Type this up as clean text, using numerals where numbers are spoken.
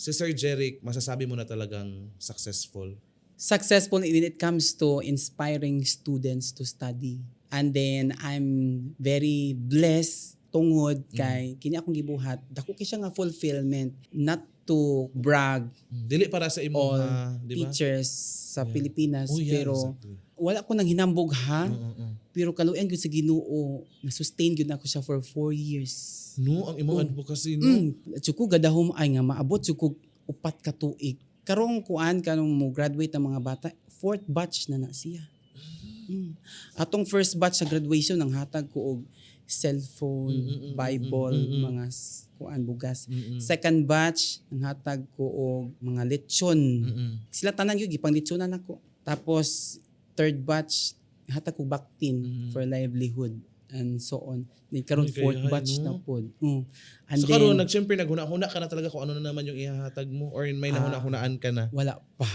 Si Sir Jeric, masasabi mo na talagang successful? Successful when it comes to inspiring students to study. And then I'm very blessed tungod kay kini akong gibuhat, dako kay siya nga fulfillment, not to brag Dili para sa imo all ha, di ba? Teachers sa Pilipinas, pero wala ko nang hinambog ha, pero kaluoyan gyud sa Ginoo, na sustain gyud nako siya for 4 years. No, ang imong advocacy, no. Jud ko gadahom ay nga maabot jud ko 4 ka tuig. Karong kuan, kanong mo graduate ang mga bata, fourth batch na na siya. Atong first batch sa graduation, ang hatag ko og cellphone, Bible, mga kuan, bugas. Second batch, ang hatag ko og mga lechon. Sila tanan gyud gipang lechonan nako. Tapos third batch, hatag ko baktin for livelihood and so on. Then karon Ay, fourth kaya, batch no? na pod. And So then karon nag syempre naghuna-huna ka na talaga kung ano na naman yung ihahatag mo or may nahuna-hunaan ka na? Wala pa.